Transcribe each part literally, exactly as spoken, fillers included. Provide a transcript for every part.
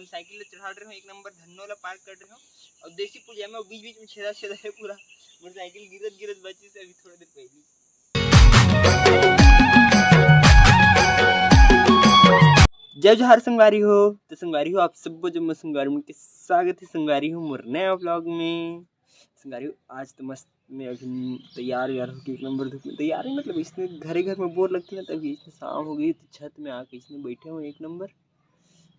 Cycle ला चढ़ा रहे हो, एक नंबर धन्नो ला पार कर रहे हो, और देसी पुलिया में बीच बीच में छेदा छेदा है पूरा। मोर साइकिल गिरत गिरत बचिस अभी थोड़ा देर पहली। जय जोहार संगवारी हो। तो संगवारी हो, आप सबो जम्मो संगवारी मन के स्वागत है संगवारी हो मोर नया व्लॉग में। संगवारी हो, आज तो मस्त मैं अभी तैयार व्यार होके एक नंबर धूप में तैयार है। मतलब इसने घरे घर में बोर लगथे ना, तभी इसने शाम हो गई तो छत में आके इसने बैठे हो एक नंबर।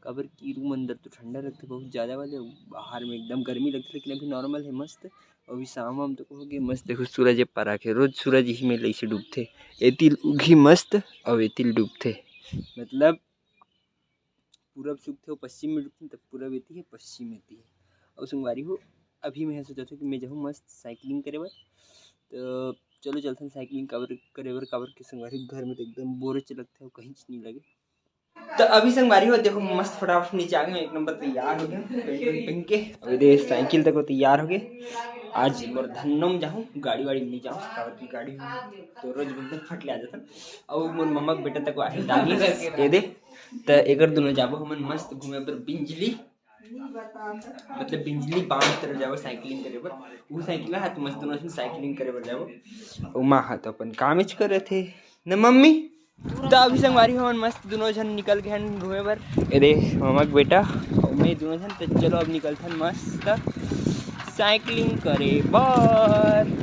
काबर कि रूम अंदर तो ठंडा लगथे बहुत ज्यादा वाले, अउ बाहर में एकदम गर्मी लगथे, लेकिन अभी नॉर्मल है मस्त। अभी शाम वाम तो हो गए मस्त। देखो सूरज ए पारा के, रोज सूरज ही में लइसे डूबथे, एतिल उगी मस्त अउ एतिल डूबथे। मतलब पूरब से उगथे अउ पश्चिम में डूबथे, तब पूरब एती है, पश्चिम एती है। अउ संगवारी हो, अभी मैं सोचत हूँ कि मैं जाहूँ मस्त साइकिलिंग करे बर। तो चलो चलथन साइकिलिंग काबर करे बर, काबर के संगवारी घर में तो एकदम बोर च लगथे अउ कहीं नहीं लगे। तो अभी संगवारी हो देखो मस्त फटाफट नीचे आ गए, एक नंबर तैयार हो गया pant वैंट पहन के। अभी दे साइकिल तक तैयार हो गए। आज मोर धन्नो में जाहूँ, गाड़ी वाड़ी में नहीं जाहूँ, काबर की गाड़ी तो रोज एकदम फट ले आ जाता। अउ मोर मम्मा के बेटा तक आके डाली ये दे। तो एकर दोनों जाबो हमन मस्त घूमे बर बिंजली, मतलब बिंजली बांध तरफ जाबो साइकिलिंग करे बर। वो साइकिल हा तो मस्त दोनों झन साइकिलिंग करे बर जाबो। अउ माँ हा तो अपन कामेच करत हे न मम्मी। तो अभी संगवारी हमन मस्त दोनों झन निकल गए हन घूमे बर। ए दे ममा के बेटा अउ मैं दोनों झन। तो चलो अब निकलथन मस्त साइकिलिंग करे बर।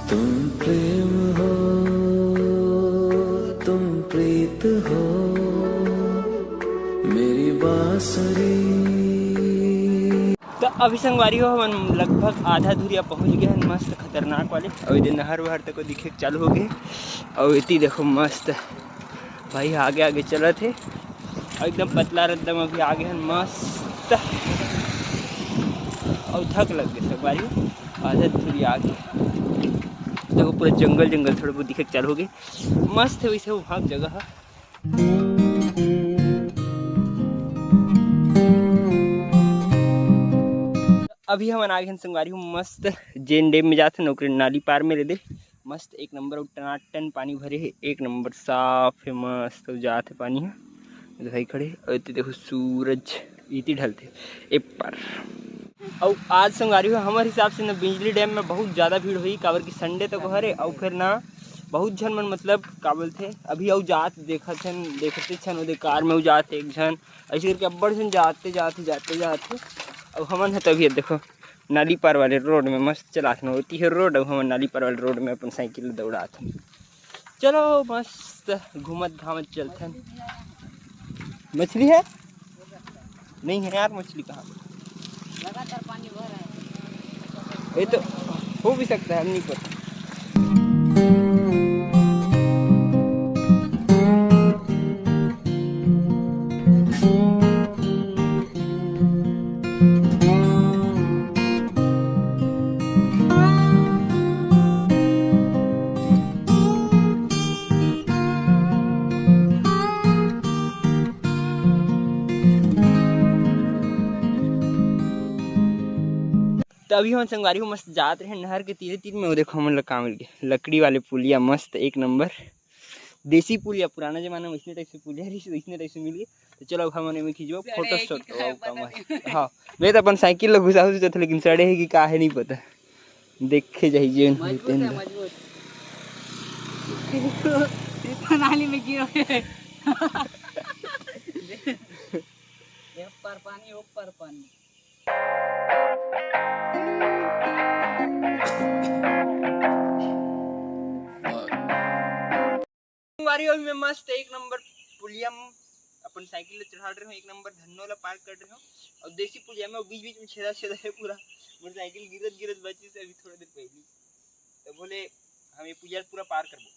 तुम प्रेम हो, तुम प्रीत हो, मेरी बांसुरी। तो अभी संगवारी हो हमन लगभग आधा धुरिया पहुंच गए हैं, मस्त खतरनाक वाले। अउ एदे नहर वहर तक दिखे के चालू हो गए। अउ एती देखो मस्त भाई आगे आगे चलत हे, अउ एकदम पतला रद्दा में अभी आगे हन मस्त। अउ थक लग गए संगवारी, आधा धुरिया आगे। देखो पूरा जंगल जंगल थोड़ा बहुत दिखे के चालू हो गए। मस्त है वैसे वो भाग जगह है। अभी हमन आ गए हन संगवारी हो मस्त जेन डैम में जात हन ओकरे नाली पार में ले दे। मस्त एक नंबर अउ टनाटन पानी भरे हे, एक नंबर साफ हे मस्त अउ जात हे पानी ह। भाई खड़े अउ एती देखो सूरज इती ढलथे ए पार। अउ आज संगवारी हो हमर हिसाब से न बिंजली डैम में बहुत ज्यादा भीड़ होही, काबर कि संडे तक हरे अउ फिर ना बहुत झन मन मतलब का बोलथे अभी अउ जात देखत हन, देखते छन ओदे कार में अउ जात एक झन, ऐसे करके अब्बड़ झन जाते जाते जाते जाते। अउ हमन ह तभी देखो नाली पार वाले रोड में मस्त चलाथन, ओती हे रोड अउ हमन नाली पार वाले रोड में अपन साइकिल दौड़ाथन। चलो मस्त घूमत घामत चलथन। मछली है? नहीं है यार, मछली कहाँ? लगातार पानी बह रहा है। ये तो हो भी सकता है, हम नहीं पता। तो अभी हमन संगवारी हो मस्त जात रहे नहर के तीरे तीर में, वो देखो हमन ला का मिल गया, लकड़ी वाले पुलिया मस्त एक नंबर। देसी पुलिया, पुराना जमाना में इसने टाइप से पुलिया रही, इसने टाइप से मिल गया। तो चलो अब हमन एमे खींचबो फोटो शॉट। हाँ, मैं तो अपन साइकिल ला घुसाहूँ सोचत हूँ, लेकिन सड़े है कि का है नहीं पता। देखे जाही जेन होही तेन ला। मजबूत। नाली में गिरो। ऊपर पानी, ऊपर पानी। संगवारी हो, मैं मस्त एक नंबर पुलिया में अपन साइकिल ला चढ़ा रहे हो, एक नंबर धन्नो ला पार कर रहे हो, और देसी पुलिया में बीच बीच में छेदा छेदा है पूरा। मोर साइकिल गिरत गिरत बचिस अभी थोड़ा देर पहली। तो बोले हम ये पुलिया पूरा पार करबो।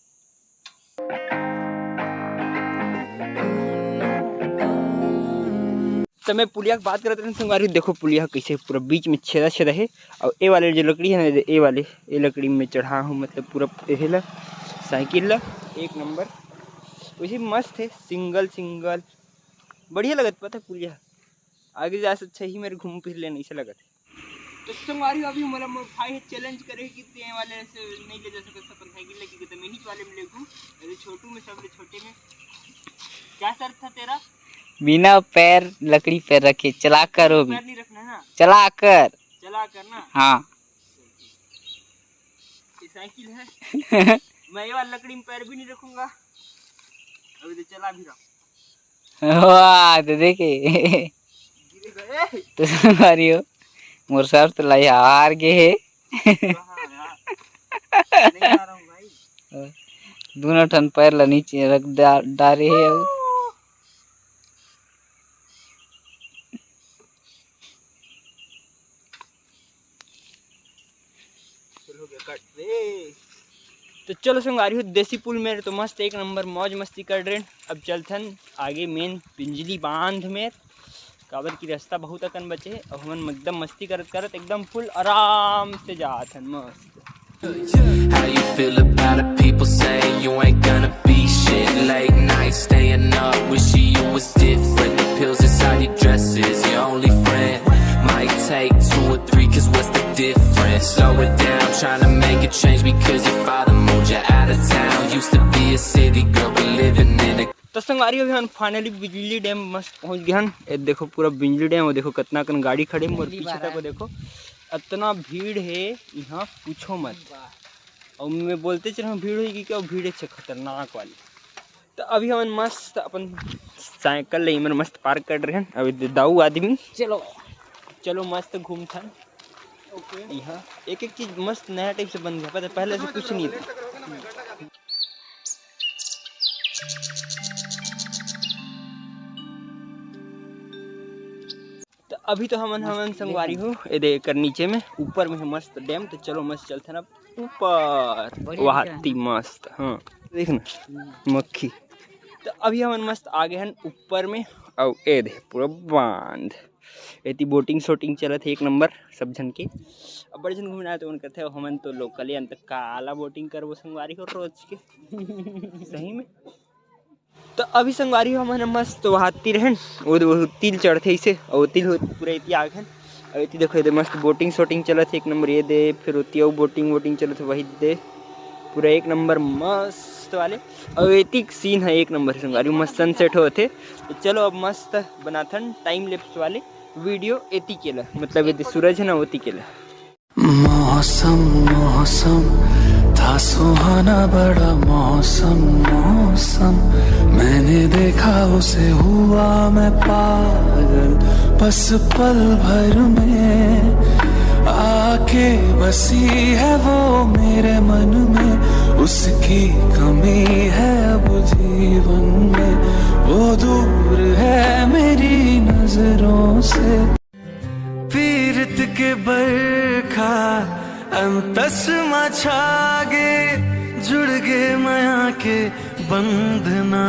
तो मैं पुलिया के बात करत रहे संगवारी, देखो पुलिया कैसे पूरा बीच में छेदा छेदा है। और ए वाले जो लकड़ी है ना, ए वाले, ए लकड़ी में चढ़ा हूँ, मतलब पूरा एहे ला, साइकिल ला। एक नंबर। वैसे मस्त है, सिंगल सिंगल बढ़िया लगत, पता है पुलिया। आगे जा से अच्छा ही मेरे घूम फिर लेना ऐसे लगत। तो संगवारी अभी हमारा मोर भाई है चैलेंज करे कि ते वाले से नहीं ले जा सकत अपन साइकिल लेके, तो मैं ही वाले में ले घूम। अरे छोटू में सब ले छोटे में क्या शर्त था तेरा? बिना पैर लकड़ी पैर रखे चला कर वो भी। पैर नहीं रखना है ना? चला कर। चला कर ना? हाँ। ये साइकिल है। मैं ये वाला लकड़ी में पैर भी नहीं रखूंगा। अभी तो चला भी रहा। वाह, तो देखे। गिरे गए। तो संगवारी हो, मोर शर्त ला हार गे हे। हाँ, हाँ। नहीं आ रहा हूँ भाई। दोनों ठन पैर ला नीचे रख डा-, डारे हे अउ चल हो गया कट रे। तो चलो संगवारी हो, देसी पुल मेर तो मस्त एक नंबर मौज मस्ती कर रहे हैं। अब चलथन आगे मेन बिंजली बांध मेर, काबर की रास्ता बहुत अकन बचे है। अब हमन एकदम मस्ती करत करत एकदम फुल आराम से जात हन मस्त। How you feel about it? People say you ain't gonna be shit. Late night staying up, wishing you was different. The pills inside your dresses, your only friend. Might take two or three, cause what's the difference? Slow it down, trying to make a change because your father moved you out of town. Used to be a city girl, but living in a तो संगवारी अभी हम finally बिजली dam मस्त पहुंच गए हन। ए देखो पूरा बिजली डैम, वो देखो कितना कन गाड़ी खड़े, मोर पीछे तक वो देखो इतना भीड़ है यहाँ पूछो मत। और मैं बोलते चल रहा हूँ भीड़ होगी क्या, भीड़ है खतरनाक वाली। तो अभी हमन मस्त अपन साइकिल ले इमन मस्त पार्क कर रहे हैं। अभी दे दाऊ आदमी चलो चलो मस्त घूमथन। यहाँ एक एक चीज मस्त नया टाइप से बन गया, पता है, पहले से कुछ नहीं था। तो अभी तो हमन हमन संगवारी हो ए दे एकर नीचे में, ऊपर में है मस्त डैम। तो चलो मस्त चलथन अब ऊपर। बढ़िया वाह दिख रहा है। ती मस्त। हाँ देख ना मक्खी। तो अभी हमन मस्त आ गए हन ऊपर में। अउ ए दे पूरा बांध, एती बोटिंग शोटिंग चलत है एक नंबर सब झन के। अब बड़े झन घूमना है तो मन करते हो, हमन तो लोकल अंत काला बोटिंग करबो संगवारी हो रोज के। सही में। तो अभी संगवारी हो हमन मस्त वहाती रहन, वो, वो तिल चढ़थे इसे, और तिल हो पूरा इति आगे हन। अब इति देखो, ये मस्त बोटिंग शोटिंग चलत है एक नंबर। ये दे फिर होती है बोटिंग वोटिंग चलत है वही दे, पूरा एक नंबर मस्त वाले। और एतिक सीन है एक नंबर संगवारी, मस्त सनसेट होते। तो चलो अब मस्त बनाथन टाइम लेप्स वाले वीडियो एती केला, मतलब ये दे सूरज है ना ओती केला। मौसम मौसम था सुहाना बड़ा मौसम मौसम, मैंने देखा उसे हुआ मैं पागल बस पल भर में, आके बसी है वो मेरे मन में, उसकी कमी है अब जीवन में, वो दूर है मेरी नजरों से। पीरत के बरखा अंतस मा छागे, जुड़ गे मया के बंधना।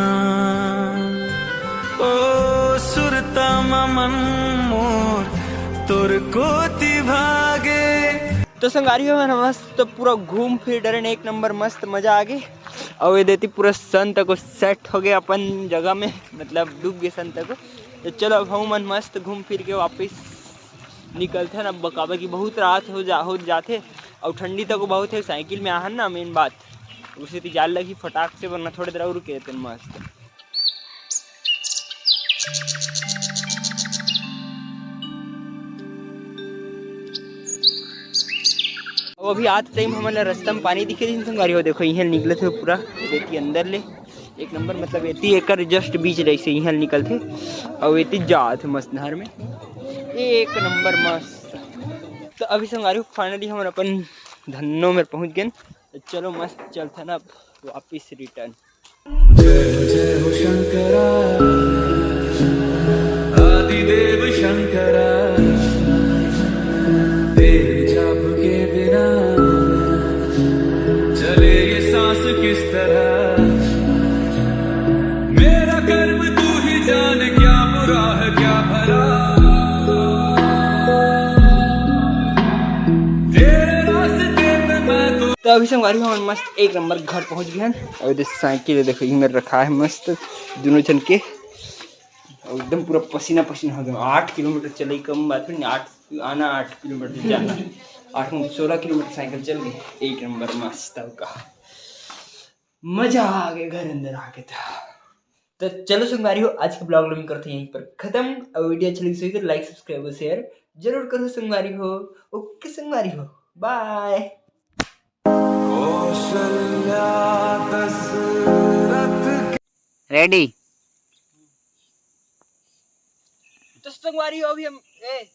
ओ सुरता मा मन मोर तोर कोती भागे। तो संगवारी हो मन मस्त तो पूरा घूम फिर डरेन, एक नंबर मस्त मजा आ गए। और ये देती पूरा सन तक सेट हो गए अपन जगह में, मतलब डूब गए सन तक। तो चलो अब हम मन मस्त घूम फिर के वापस निकलथन अब, काबर कि बहुत रात हो जा हो जाथे। और ठंडी तक बहुत है, साइकिल में आहन ना मेन बात, उसे ती जाल लगी फटाक से, वरना थोड़ी देर और रुके रहते मस्त। अब अभी आत टाइम हमन ला रास्ता में पानी दिखे दिन संगवारी हो, देखो इहे निकलत हे पूरा एती अंदर ले, एक नंबर, मतलब एती एकर जस्ट बीच रहिसे इहे निकलथे। और एती जात हे मस्त नहर में, एक नंबर मस्त। तो अभी संगवारी हो फाइनली हमन अपन धन्नो में पहुंच गए। तो चलो मस्त चलथन अब वापिस रिटर्न। जय जय हो शंकरा, आदिदेव शंकरा, तेरे जाप के बिना चले ये सांस किस तरह। मेरा कर्म तू ही जाने, क्या बुरा है क्या भला। तेरे रास्ते पे मैं तो तो अभी संगवारी हो, हमन मस्त एक नंबर घर पहुंच गए हैं। और इधर साइकिल देखो, ये मेरे रखा है मस्त दोनों जन के। और एकदम पूरा पसीना पसीना हो गया। आठ किलोमीटर चले, कम बात नहीं, आठ आना, आठ किलोमीटर जाना। आठ में सोलह किलोमीटर साइकिल चल गई। एक नंबर मस्त का मजा आ गया घर अंदर आके था। तो चलो संगवारी हो, आज के ब्लॉग में करते हैं यहीं पर खत्म। और वीडियो अच्छा लगी तो लाइक, सब्सक्राइब और शेयर जरूर करो संगवारी हो। ओके संगवारी हो, बाय। रेडी। तो संगवारी हो, अभी हम ए,